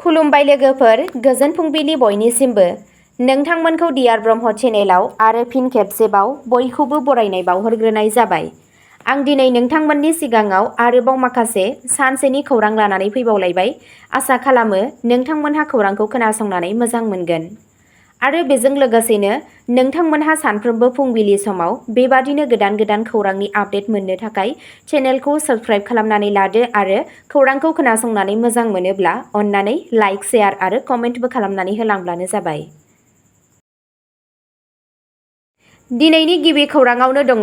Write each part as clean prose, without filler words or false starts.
खुलुमबाय लोगोफोर, गोजोन फुंबिलि बयनिसिमबो। नोंथांमोनखौ डियार ब्रह्म चेनेलाव आरो फिन खेबसेबाव बयखौबो बरायनाय बावहरग्रोनाय जाबाय। आं दिनै नोंथांमोननि सिगाङाव आरोबाव माखासे सानसेनि खौरां लानानै फैबावलायबाय। आसा खालामो नोंथांमोनहा खौरांखौ खोनासंनानै मोजां मोनगोन। आरो बेजों लोगोसेनो नोंथांमोनहा सानफ्रोमबो फुंबिलि समाव बेबादिनो गोदान गोदान खौरांनि आपडेट मोननो थाखाय चेनेलखौ साबस्क्राइब खालामनानै लादो आरो खौरांखौ खोनासंनानै मोजां मोनोब्ला अन्नानै लाइक, शेयार आरो कमेन्टबो खालामनानै होलांब्लानो जाबाय। दिनैनि गिबि खौराङावनो दङ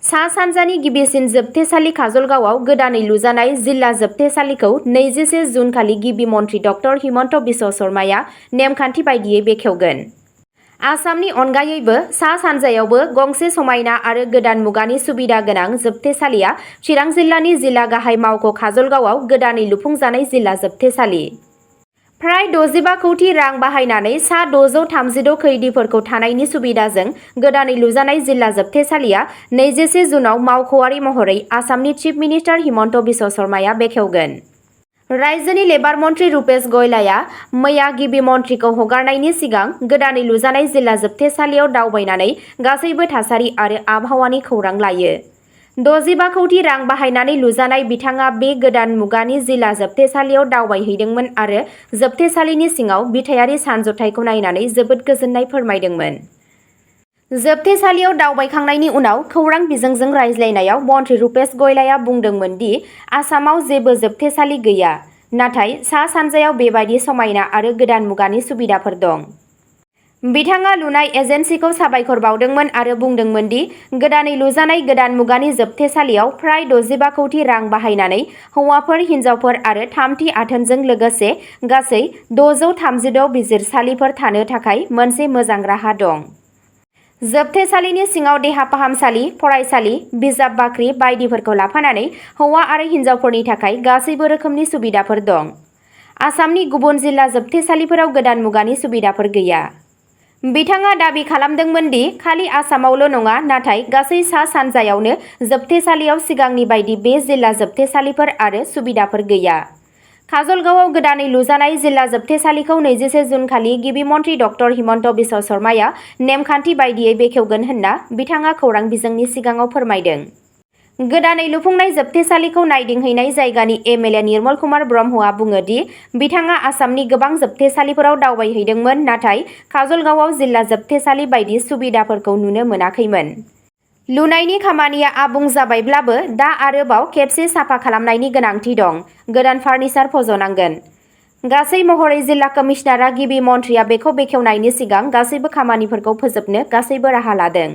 सा-सानजानि गिबिसिन जोबथेसालि काजलगावआव गोदानै लुजानाय जिल्ला जोबथेसालिखौ 21 जुन खालि गिबि मन्थ्रि डक्टर हिमन्त बिश्व शर्माया नेमखान्थि बायदियै बेखेवगोन। आसामनि अनगायैबो सा-सानजायावबो गंसे समायना आरो गोदान मुगानि सुबिदा गोनां जोबथेसालिया चिरां जिल्लानि जिल्ला गाहाय मावख' काजलगावआव गोदानै लुफुंजानाय जिल्ला जोबथेसालि। फ्राय 65 कौटि रां बाहायनानै सा 636 खैदिफोरखौ थानायनि सुबिदाजों गोदानै लुजानाय जिल्ला जोबथेसालिया 21 जुनाव मावख'आरि महरै आसामनि चिफ मिनिस्टार हिमन्त बिश्व शर्माया बेखेवगोन। रायजोनि लेबार मन्थ्रि रुपेश गयलाया मैया गिबि मन्थ्रिखौ हगारनायनि सिगां गोदानै लुजानाय जिल्ला जोबथेसालियाव दावबायनानै गासैबो थासारि आरो आबहावानि खौरां लायो। 65 कौटि रां बाहायनानै लुजानाय बिथाङा बे गोदान मुगानि जिल्ला जोबथेसालियाव दावबायहैदोंमोन आरो जोबथेसालिनि सिङाव बिथायारि सानज'थायखौ नायनानै जोबोद गोजोननाय फोरमायदोंमोन। जोबथेसालियाव दावबायखांनायनि उनाव खौरां बिजोंजों रायज्लायनायाव मन्थ्रि रुपेश गयलाया बुंदोंमोन दि आसामाव जेबो जोबथेसालि गैया, नाथाय सा-सानजायाव बेबायदि समायना आरो गोदान मुगानि सुबिदाफोर दं। बिथाङा लुनाय एजेन्सिखौ साबायखर बावदोंमोन आरो बुंदोंमोन दि गोदानै लुजानाय गोदान मुगानि जोबथेसालियाव फ्राय 65 कौटि रां बाहायनानै हौवाफोर, हिन्जावफोर आरो थामथि आथोनजों लोगोसे गासै 636 बिजिरसालिफोर थानो थाखाय मोनसे मोजां राहा दं। जोबथेसालिनि सिङाव देहा फाहामसालि, फरायसालि, बिजाब बाख्रि बायदिफोरखौ लाफानानै हौवा आरो हिन्जावफोरनि थाखाय गासैबो रोखोमनि सुबिदाफोर दं। आसामनि गुबुन जिल्ला जोबथेसालिफोराव गोदान मुगानि सुबिदाफोर गैया। बिथाङा दाबि खालामदोंमोन दि खालि आसामावल' नङा, नाथाय गासै सा-सानजायावनो जोबथेसालियाव सिगांनि बायदि बे जिल्ला जोबथेसालिफोर आरो सुबिदाफोर गैया। काजलगावआव गोदानै लुजानाय जिल्ला जोबथेसालिखौ 21 जुन खालि गिबि मन्थ्रि डक्टर हिमन्त बिश्व शर्माया नेमखान्थि बायदियै बेखेवगोन होनना बिथाङा खौरां बिजोंनि सिगाङाव फोरमायदों। गोदानै लुफुंनाय जोबथेसालिखौ नायदिंहैनाय जायगानि एमएलए निर्मल कुमार ब्रह्मआ बुङो दि बिथाङा आसामनि गोबां जोबथेसालिफोराव दावबायहैदोंमोन, नाथाय काजलगावआव जिल्ला जोबथेसालि बायदि सुबिदाफोरखौ नुनो मोनाखैमोन। लुनायनि खामानिया आबुं जाबायब्लाबो दा आरोबाव खेबसे साफा खालामनायनि गोनांथि दं। गोदान फार्निचार फज'नांगोन। गासै महरै जिल्ला कमिशनारआ गिबि मन्थ्रिया बेखौ बेखेवनायनि सिगां गासैबो खामानिफोरखौ फोजोबनो गासैबो राहा लादों।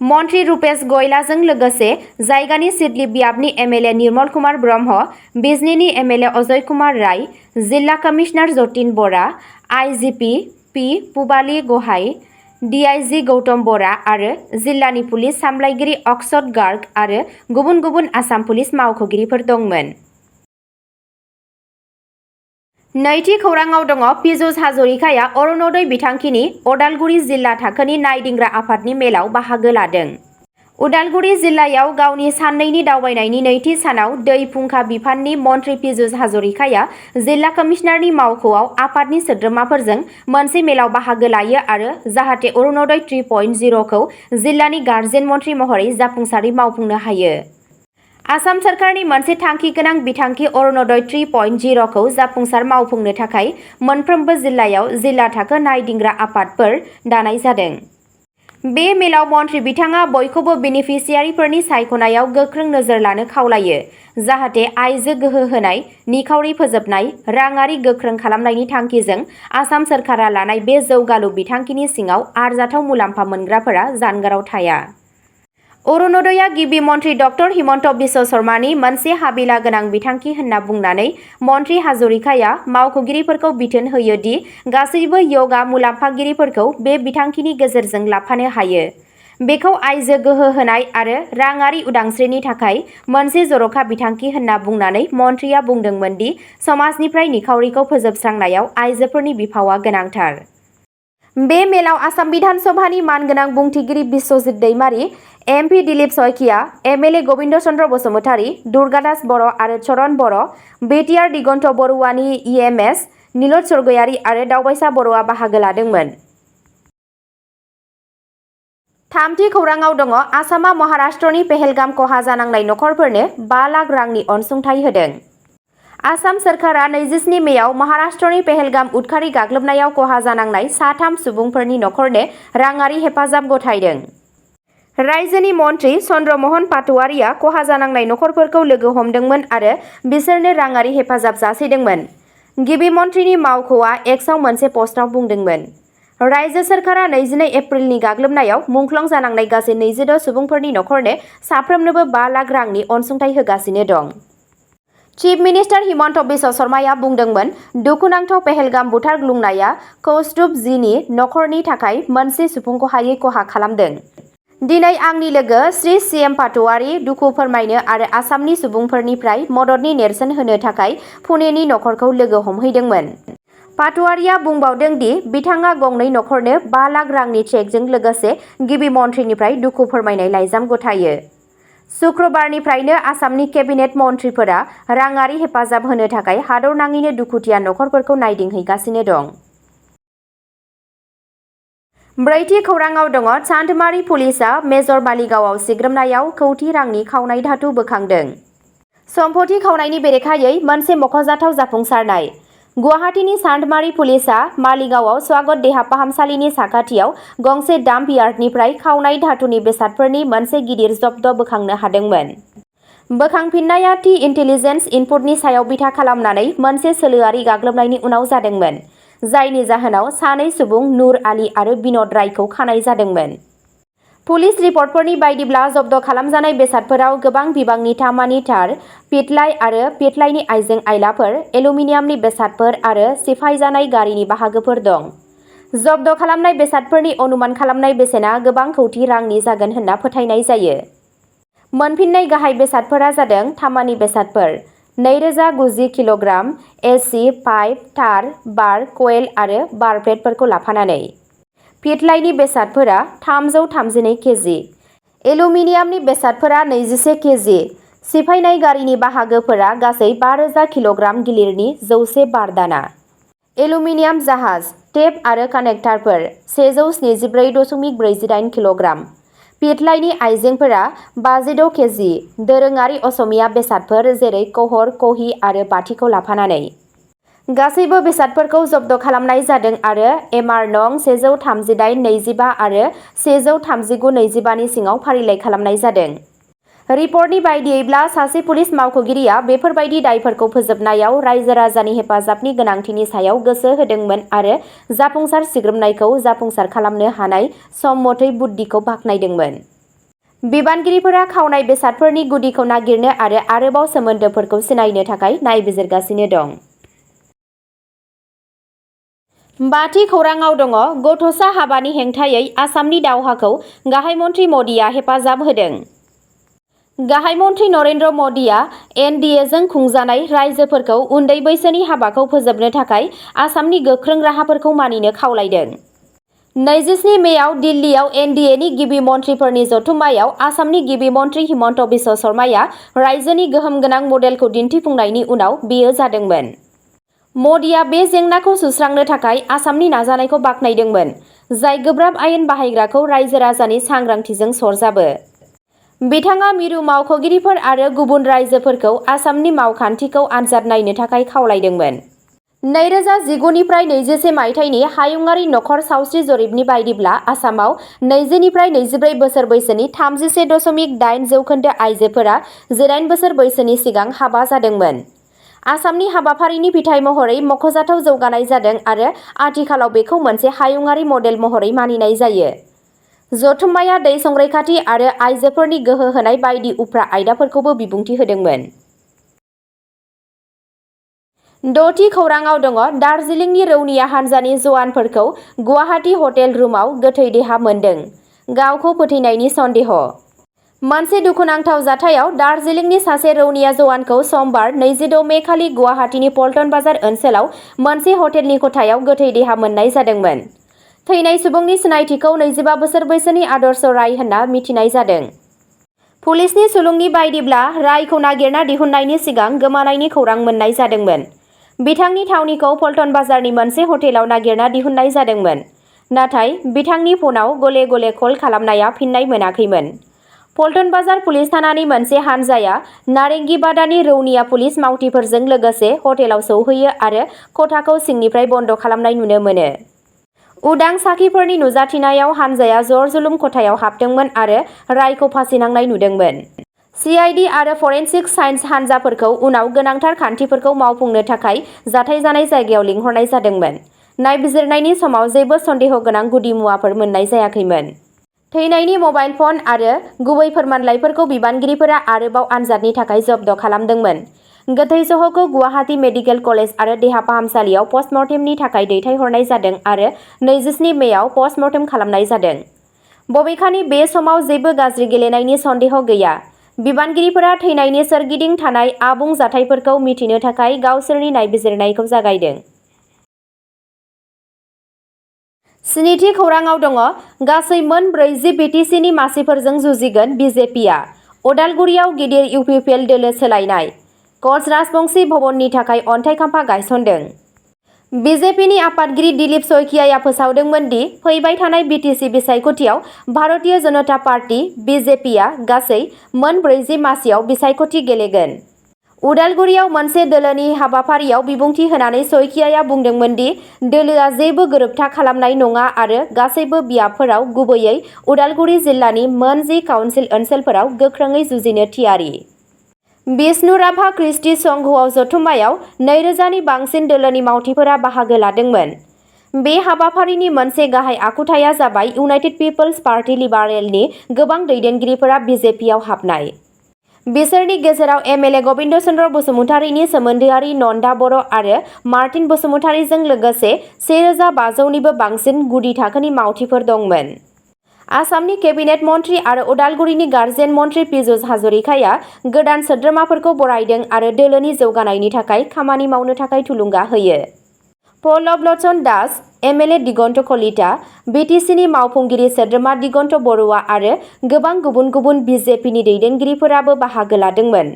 मन्थ्रि रुपेश गयलाजों लोगोसे जायगानि सिदली बियाबनि एमएलए निर्मल कुमार ब्रह्म, बिजनीनि एमएलए अजय कुमार राय, जिल्ला कमिशनार जतिन बरा, आइजिपि पि पुबाली गहाइ, डिआइजि गौतम बरा आरो जिल्लानि पुलिस सामलायगिरि अक्षत गार्ग आरो गुबुन गुबुन आसाम पुलिस मावख'गिरिफोर दंमोन। नैथि खौराङाव दङ पीयूष हाजरिकाया अरुणोदय बिथांखिनि अदालगुरि जिल्ला थाखोनि नायदिंग्रा आफादनि मेलाव बाहागो लादों। उदालगुरि जिल्लायाव गावनि साननैनि दावबायनायनि नैथि सानाव दै फुंखा बिफाननि मन्थ्रि पीयूष हाजरिकाया जिल्ला कमिशनारनि मावख'आव आफादनि सोद्रोमाफोरजों मोनसे मेलाव बाहागो लायो आरो जाहाथे अरुणोदय 3.0 खौ जिल्लानि गार्जेन मन्थ्रि महरै जाफुंसारै मावफुंनो हायो। आसाम सोरखारनि मोनसे थांखि गोनां बिथांखि अरुणोदय 3.0 खौ जाफुंसार मावफुंनो थाखाय मोनफ्रोमबो जिल्लायाव जिल्ला थाखो नायदिंग्रा आफादफोर दानाय जादों। बे मेलाव मन्थ्रि बिथाङा बयखौबो बेनिफिसियारिफोरनि सायख'नायाव गोख्रों नोजोर लानो खावलायो, जाहाथे आइजो गोहो होनाय, निखावरि फोजोबनाय, राङारि गोख्रों खालामनायनि थांखिजों आसाम सोरखारा लानाय बे जौगालु बिथांखिनि सिङाव आरजाथाव मुलाम्फा मोनग्राफोरा जानगाराव थाया। अरुणोदयआ गिबि मन्थ्रि डक्टर हिमन्त बिश्व शर्मानि मोनसे हाबिला गोनां बिथांखि होनना बुंनानै मन्थ्रि हाजरिकाया मावख'गिरिफोरखौ बिथोन होयो दि गासैबो य'गा मुलाम्फागिरिफोरखौ बे बिथांखिनि गेजेरजों लाफानो हायो। बेखौ आइजो गोहो होनाय आरो राङारि उदांस्रिनि थाखाय मोनसे जर'खा बिथांखि होनना बुंनानै मन्थ्रिया बुंदोंमोन दि समाजनिफ्राय निखावरिखौ फोजोबस्रांनायाव आइजोफोरनि बिफावआ गोनांथार। बे मेलाव आसाम बिधान सभानि मानगोनां बुंथिगिरि बिश्वजित दैमारी, एमपि दिलीप शइकिया, एमएलए गबिन्द चन्द्र बसुमतारी, दुर्गादास बर' आरो चरण बर', बिटिआर दिगन्त बरुवानि इएमएस, नीलत सरगयारी आरो दावबायसा बर'आ बाहागो लादोंमोन। थामथि खौराङाव दङ आसामा महाराष्ट्रनि पेहेलगाम खहा जानांनाय नखरफोरनो 5 लाख रांनि अनसुंथाइ होदों। आसाम सोरखारा 27 मेआव महाराष्ट्रनि पेहेलगाम उदखारि गाग्लोबनायाव खहा जानांनाय 3 सुबुंफोरनि नखरनो राङारि हेफाजाब गथायदों। रायजोनि मन्त्रि चन्द्रमोहन पाटवारिया खहा जानांनाय नखरफोरखौ लोगो हमदोंमोन आरो बिसोरनो राङारि हेफाजाब जासिदोंमोन। गिबि मन्थ्रिनि मावख'आ एक्सआव मोनसे पस्टआव बुंदोंमोन। रायजो सोरखारा 22 एप्रिलनि गाग्लोबनायाव मुंख्लं जानांनाय गासै 26 सुबुंफोरनि नखरनो साफ्रोमनोबो 5 लाख रांनि अनसुंथाइ होगासिनो दं। चिफ मिनिस्टार हिमन्त बिश्व शर्माया बुंदोंमोन दुखुनांथाव पेहेलगाम बुथारग्लुंनाया कौस्तुभ जीनि नखरनि थाखाय मोनसे सुफुंख'हायै खहा खालामदों। दिनै आंनि लोगो श्री सीएम पाटवारी दुखु फोरमायनो आरो आसामनि सुबुंफोरनिफ्राय मददनि नेरसोन होनो थाखाय पुनेनि नखरखौ लोगो हमहैदोंमोन। पाटवारिया बुंबावदों दि बिथाङा गंनै नखरनो 5 लाख रांनि चेकजों लोगोसे गिबि मन्थ्रिनिफ्राय दुखु फोरमायनाय लाइजाम गथायो। शुक्रबारनिफ्रायनो आसामनि केबिनेट मन्थ्रिफोरा राङारि हेफाजाब होनो थाखाय हादरनाङैनो दुखुथिया नखरफोरखौ नायदिंहैगासिनो दं। ब्रैथि खौराङाव दङ चान्दमारी पुलिसआ मेजर मालिगावआव सिग्रोमनायाव कौटि रांनि खावनाय धातु बोखांदों। सम्पथि खावनायनि बेरेखायै मोनसे मख'जाथाव जाफुंसारनाय। गुवाहाटीनि चान्दमारी पुलिसआ मालिगावआव स्वागत देहा फाहामसालिनि साखाथियाव गंसे डाम्प यार्डनिफ्राय खावनाय धातुनि बेसादफोरनि मोनसे गिदिर जब्द बोखांनो हादोंमोन। बोखांफिननाया थि इन्टेलिजेन्स इनपुटनि सायाव बिथा खालामनानै मोनसे सोलोआरि गाग्लोबनायनि उनाव जादोंमोन, जायनि जाहोनाव 2 सुबुं नुर आली आरो बिन'द रायखौ खानाय जादोंमोन। पुलिस रिपर्टफोरनि बायदिब्ला जब्द खालामजानाय बेसादफोराव गोबां बिबांनि तामानि तार, पिथलाइ आरो पिथलाइनि आइजें-आइलाफोर, एलुमिनियामनि बेसादफोर आरो सिफायजानाय गारिनि बाहागोफोर दं। जब्द खालामनाय बेसादफोरनि अनुमान खालामनाय बेसेना गोबां कौटि रांनि जागोन होनना फोथायनाय जायो। मोनफिननाय गाहाय बेसादफोरा जादों तामानि बेसादफोर, 2090 किल'ग्राम, एसि, पाइप, तार, बार क'इल आरो बार प्लेटफोरखौ लाफानानै। पिथलाइनि बेसादफोरा 332 केजि, एलुमिनियामनि बेसादफोरा 21 केजि, सिफायनाय गारिनि बाहागोफोरा गासै 5000 किल'ग्राम गिलिरनि 100 बार दाना। एलुमिनियाम जाहाज, टेप आरो कानेक्टारफोर 174.48 किल'ग्राम। पिथलाइनि आइजेंफोरा 56 केजि, दोरोङारि असमिया बेसादफोर जेरै कहर, कहि आरो बाथिखौ लाफानानै। गासैबो बेसादफोरखौ जब्द खालामनाय जादों आरो एमआर नं 138-25 आरो 139-25 नि सिङाव फारिलाइ खालामनाय जादों। रिपर्टनि बायदियैब्ला सासे पुलिस मावख'गिरिया बेफोरबायदि दायफोरखौ फोजोबनायाव रायजो-राजानि हेफाजाबनि गोनांथिनि सायाव गोसो होदोंमोन आरो जाफुंसार सिग्रोमनायखौ जाफुंसार खालामनो हानाय सम मथै बुद्दिखौ बाख्नायदोंमोन। बिबानगिरिफोरा खावनाय बेसादफोरनि गुदिखौ नागिरनो आरो आरोबाव सोमोन्दोफोरखौ सिनायनो थाखाय नायबिजिरगासिनो दं। बाथि खौराङाव दङ गथ'सा हाबानि हेंथायै आसामनि दावहाखौ गाहाय मन्थ्रि मदिआ हेफाजाब होदों। गाहाय मन्थ्रि नरेन्द्र मदिआ एनडिएजों खुंजानाय रायजोफोरखौ उन्दै बैसोनि हाबाखौ फोजोबनो थाखाय आसामनि गोख्रों राहाफोरखौ मानिनो खावलायदों। 27 मेआव दिल्लीयाव एनडिएनि गिबि मन्थ्रिफोरनि जथुम्मायाव आसामनि गिबि मन्थ्रि हिमन्त बिश्व शर्माया रायजोनि गोहोम गोनां मडेलखौ दिन्थिफुंनायनि उनाव बेयो जादोंमोन। मदिआ बे जेंनाखौ सुस्रांनो थाखाय आसामनि नाजानायखौ बाख्नायदोंमोन, जाय गोब्राब आयेन बाहायग्राखौ रायजो-राजानि सांग्रांथिजों सरजाबो। बिथाङा मिरु मावख'गिरिफोर आरो गुबुन रायजोफोरखौ आसामनि मावखान्थिखौ आनजाद नायनो थाखाय खावलायदोंमोन। 2019 निफ्राय 21 मायथाइनि हायुंआरि नखर सावस्रि जरिपनि बायदिब्ला आसामाव 20 निफ्राय 24 बोसोर बैसोनि 31.8 जौखोन्दो आइजोफोरा 9 बोसोर बैसोनि सिगां हाबा जादोंमोन। आसामनि हाबाफारिनि फिथाय महरै मख'जाथाव जौगानाय जादों आरो आथिखालाव बेखौ मोनसे हायुंआरि मडेल महरै मानिनाय जायो। जथुम्माया दै संरैखाथि आरो आइजोफोरनि गोहो होनाय बायदि उफ्रा आयदाफोरखौबो बिबुंथि होदोंमोन। द'थि खौराङाव दङ दार्जिलिंनि रौनिया हान्जानि जवानफोरखौ गुवाहाटी हटेल रुमाव गोथै देहा मोन्दों, गावखौ फोथैनायनि सन्देह। मोनसे दुखुनांथाव जाथायाव दार्जिलिंनि सासे रौनिया जवानखौ समबार 26 मे खालि गुवाहाटीनि पल्टन बाजार ओनसोलाव मोनसे हटेलनि खथायाव गोथै देहा मोननाय जादोंमोन। थैनाय सुबुंनि सिनायथिखौ 25 बोसोर बैसोनि आदर्श राय होनना मिथिनाय जादों। पुलिसनि सुलुंनि बायदिब्ला रायखौ नागिरना दिहुननायनि सिगां गोमानायनि खौरां मोननाय जादोंमोन। बिथांनि थावनिखौ पल्टन बाजारनि मोनसे हटेलाव नागिरना दिहुननाय जादोंमोन। नाथाय बिथांनि फनाव गले गले कल खालामनाया फिननाय मोनाखैमोन। पल्टन बाजार पुलिस थानानि मोनसे हानजाया नारेंगीबादानि रौनिया पुलिस मावथिफोरजों लोगोसे हटेलाव सौहैयो आरो खथाखौ सिंनिफ्राय बन्द खालामनाय नुनो मोनो। उदां साखिफोरनि नुजाथिनायाव हानजाया जर-जुलुम खथायाव हाबदोंमोन आरो रायखौ फासिनांनाय नुदोंमोन। CID आरो फरेनसिक साइन्स हानजाफोरखौ उनाव गोनांथार खान्थिफोरखौ मावफुंनो थाखाय जाथाय जानाय जायगायाव लिंहरनाय जादोंमोन। नायबिजिरनायनि समाव जेबो सन्देह गोनां गुदि मुवाफोर मोननाय जायाखैमोन। थैनायनि मबाइल फन आरो गुबै फोरमानलाइफोरखौ बिबानगिरिफोरा आरोबाव आनजादनि थाखाय जब्द खालामदोंमोन। गोथै सह'खौ गुवाहाटी मेडिकेल कलेज आरो देहा फाहामसालियाव पस्टमर्टेमनि थाखाय दैथायहरनाय जादों आरो 27 मेआव पस्टमर्टेम खालामनाय जादों। बबेखानि बे समाव जेबो गाज्रि गेलेनायनि सन्देह गैया। बिबानगिरिफोरा थैनायनि सोरगिदिं थानाय आबुं जाथायफोरखौ मिथिनो थाखाय गावसोरनि नायबिजिरनायखौ जागायदों। स्निथि खौरांआव दङ गासै मोन 40 BTCनि मासिफोरजों जुजिगोन BJPआ। अदालगुरियाव गिदिर UPPL दोलो सोलायनाय। कच राजबंशी भवननि थाखाय अन्थाइ खाम्फा गायसनदों। BJPनि आफादगिरि दिलीप शइकियाआ फोसावदोंमोन दि फैबाय थानाय BTC बिसायख'थियाव भारतीय जनता पार्टी BJPआ गासै मोन 40 मासियाव बिसायख'थि गेलेगोन। उदालगुरियाव मोनसे दोलोनि हाबाफारियाव बिबुंथि होनानै शइकियाआ बुंदोंमोन दि दोलोआ जेबो गोरोबथा खालामनाय नङा आरो गासैबो बियाबफोराव गुबैयै उदालगुरि जिल्लानि मोन 10 काउन्सिल ओनसोलफोराव गोख्रोङै जुजिनो थियारि। बिष्णु राभा क्रिस्टि संघआव जथुम्मायाव 2000 नि बांसिन दोलोनि मावथिफोरा बाहागो लादोंमोन। बे हाबाफारिनि मोनसे गाहाय आखुथाया जाबाय इउनाइटेड पिपल्स पार्टी लिबारेलनि गोबां दैदेनगिरिफोरा BJPआव हाबनाय। बिसोरनि गेजेराव MLA गबिन्द चन्द्र बसुमतारीनि सोमोन्दोआरि नन्दा बर' आरो मार्टिन बसुमतारीजों लोगोसे 1500 निबो बांसिन गुदि थाखोनि मावथिफोर दंमोन। आसामनि केबिनेट मन्थ्रि आरो उदालगुरिनि गार्जेन मन्थ्रि पीयूष हाजरिकाया गोदान सोद्रोमाफोरखौ बरायदों आरो दोलोनि जौगानायनि थाखाय खामानि मावनो थाखाय थुलुंगा होयो। पल्लव लोचन दास, MLA दिगन्त कलिता, BTCनि मावफुंगिरि सोद्रोमा दिगन्त बरुवा आरो गोबां गुबुन गुबुन BJPनि दैदेनगिरिफोराबो बाहागो लादोंमोन।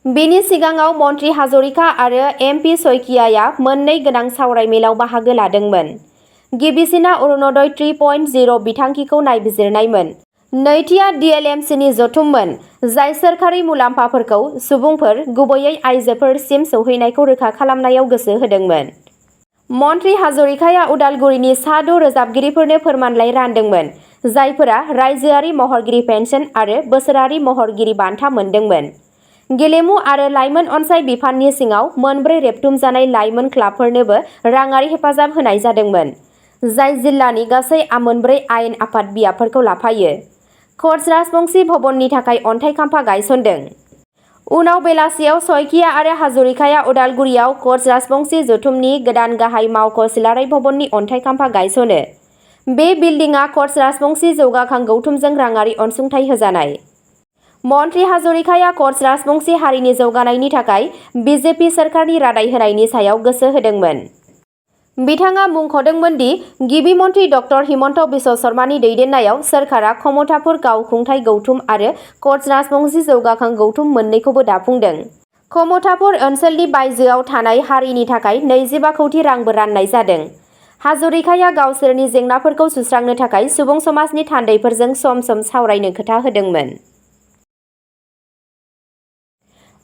बेनि सिगाङाव मन्थ्रि हाजरिका आरो MP शइकियाआ मोननै गोनां सावरायमेलाव बाहागो लादोंमोन। गिबिसिना अरुणोदय 3.0 बिथांखिखौ नायबिजिरनायमोन। नैथिया DLMCनि जथुममोन, जाय सोरखारि मुलाम्फाफोरखौ सुबुंफोर, गुबैयै आइजोफोरसिम सौहैनायखौ रोखा खालामनायाव गोसो होदोंमोन। मन्थ्रि हाजरिकाया उदालगुरिनि सा 6 रोजाबगिरिफोरनो फोरमानलाइ रानदोंमोन, जायफोरा रायजोआरि महरगिरि पेन्सन आरो बोसोरारि महरगिरि बान्था मोनदोंमोन। गेलेमु आरो लाइमोन अनसाइ बिफाननि सिङाव मोनब्रै रेबथुमजानाय लाइमोन क्लाबफोरनोबो राङारि हेफाजाब होनाय जादोंमोन, जाय जिल्लानि गासै मोनब्रै आयेन आफाद बियाबफोरखौ लाफायो। कच राजबंशी भवननि थाखाय अन्थाइ खाम्फा गायसनदों। उनाव बेलासियाव शइकिया आरो हाजरिकाया उदालगुरियाव कच राजबंशी जथुमनि गोदान गाहाय मावख' सिलाराय भवननि अन्थाइ खाम्फा गायसनो। बे बिल्डिंआ कच राजबंशी जौगाखां गौथुमजों राङारि अनसुंथाइ होजानाय। मन्थ्रि हाजरिकाया कच राजबंशी हारिनि जौगानायनि थाखाय BJP सोरखारनि रादाय होनायनि सायाव गोसो होदोंमोन। बिथाङा मुंख'दोंमोन दि गिबि मन्थ्रि डक्टर हिमन्त बिश्व शर्मानि दैदेननायाव सोरखारा क्षमतापुर गावखुंथाय गौथुम आरो कच राजबंशी जौगाखां गौथुम मोन्नैखौबो दाफुंदों। क्षमतापुर ओनसोलनि बायजोआव थानाय हारिनि थाखाय 25 कौटि रांबो राननाय जादों। हाजरिकाया गावसोरनि जेंनाफोरखौ सुस्रांनो थाखाय सुबुं समाजनि थान्दैफोरजों सम सम सावरायनो खोथा होदोंमोन।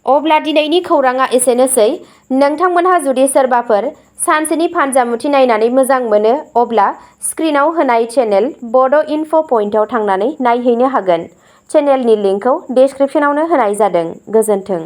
अब्ला दिनैनि खौरांआ एसेनोसै। नोंथांमोनहा जुदि सोरबाफोर सानसेनि फानजामुथि नायनानै मोजां मोनो, अब्ला स्क्रिनाव होनाय चेनेल बड' इनफ' पइन्टआव थांनानै नायहैनो हागोन। चेनेलनि लिंकखौ डेस्क्रिप्शनावनो होनाय जादों। गोजोन्थों।